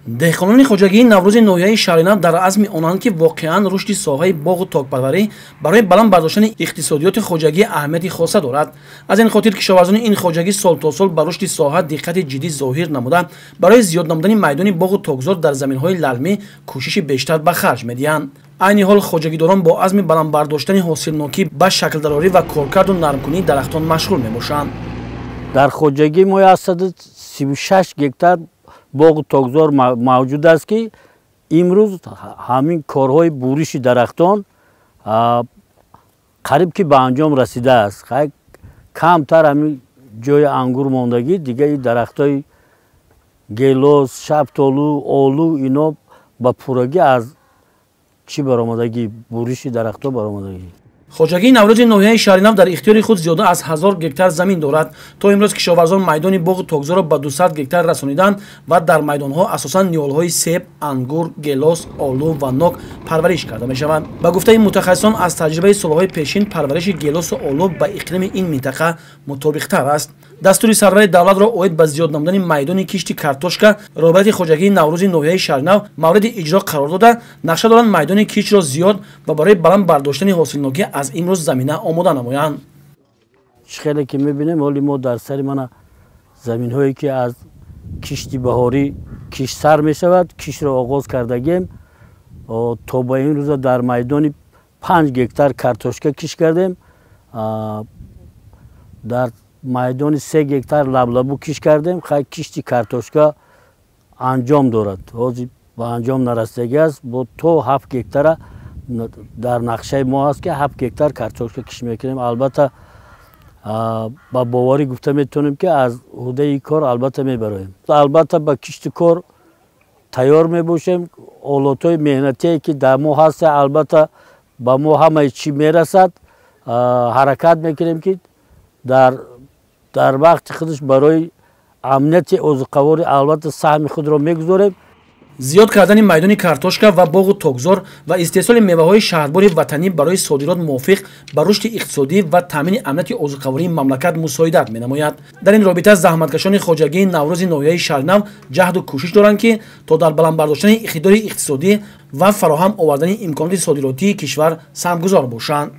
Деҳқонони хоҷагии Наврӯзи ноҳияи Шаҳринав дар азми онанд, ки воқеан рушди соҳаи боғу токпарварӣ барои баланд бардоштани иқтисодиёти хоҷагӣ аҳамияти хоса дорад. Аз ин хотир кишоварзони ин хоҷагӣ сол то сол ба рушди соҳа диққати ҷиддӣ зоҳир намуда, барои зиёд намудани майдони боғу токзор дар заминҳои лалмӣ кӯшиши бештар ба харҷ медиҳанд. Айни ҳол хоҷагидорон бо азми баланд бардоштани ҳосилнокӣ ба шаклдарорӣ ва коркарду нармкунии дарахтон машғул мебошанд. Дар хоҷагии мо 136 гектар боғу токзор мавҷуд аст, ки имрӯз ҳамин корҳои буриши дарахтон қариб ки ба анҷом расидааст. Камтар ҳамин ҷои ангур мондагӣ, дигаи дарахтҳои гелос, шафтолу, олу ино ба пуррагӣ аз чӣ баромадагӣ, буриши дарахтҳо баромадагӣ. Хоҷагии Наврӯзи ноҳияи Шаҳринав дар ихтиёри худ зиёда аз 1000 гектар замин дорад. То имрӯз кишоварзон майдони боғу токзорро ба 200 гектар расониданд ва дар майдонҳо асосан ниҳолҳои себ, ангур, гелос, олу ва нок парвариш карда мешаванд. Ба гуфтаи мутахассисон, аз таҷрибаи солҳои пешин парвариши гелосу олу ба иқлими ин минтақа мутобиқтар аст. Дастури сарвари давлатро оид ба зиёд намудани майдони кишти картошка роҳбарияти хоҷагии Наврӯзи ноҳияи Шаҳринав мавриди иҷро қарор дода, нақша доранд майдони киштро зиёд ва барои баланд бардоштани ҳосилнокӣ аз имрӯз замина омода намоянд. Чӣ хеле ки мебинем, ҳоли мо дар сари мана заминҳое ки аз кишти баҳорӣ кишт сар мешавад, киштро оғоз кардагем. То ба ин рӯза дар майдони 5 гектар картошка кишт кардем, дар майдони 3 гектар лаблабу кишт кардем. Хай, кишти картошка анҷом дорад, ҳозир ба анҷом нарасидагӣ аст. Бо то 7 гектара дар нақшаи мо аст, ки 7 гектар картошка кишт мекунем. Албатта, ба боварӣ гуфта метавонем, ки аз ӯҳдаи кор албатта мебароем. Албатта, ба кишту кор тайёр мебошем. Олотҳои меҳнатие ки дар мо ҳаста, албатта, ба мо ҳамаи чӣ мерасад. Ҳаракат мекунем, ки дар вақти худаш барои амнияти озуқаворӣ албатта саҳми худро мегузорем. Зиёд кардани майдони картошка ва боғу токзор ва истеҳсоли меваҳои шаҳдбори ватанӣ барои содирот мувофиқ ба рушди иқтисодӣ ва таъмини амнияти озуқавории мамлакат мусоидат менамояд. Дар ин робита заҳматкашони хоҷагии Наврӯзи ноҳияи Шаҳринав ҷаҳду кӯшиш доранд, ки то дар баланд бардоштани иқтидори иқтисодӣ ва фароҳам овардани имконоти содиротии кишвар саҳмгузор бошанд.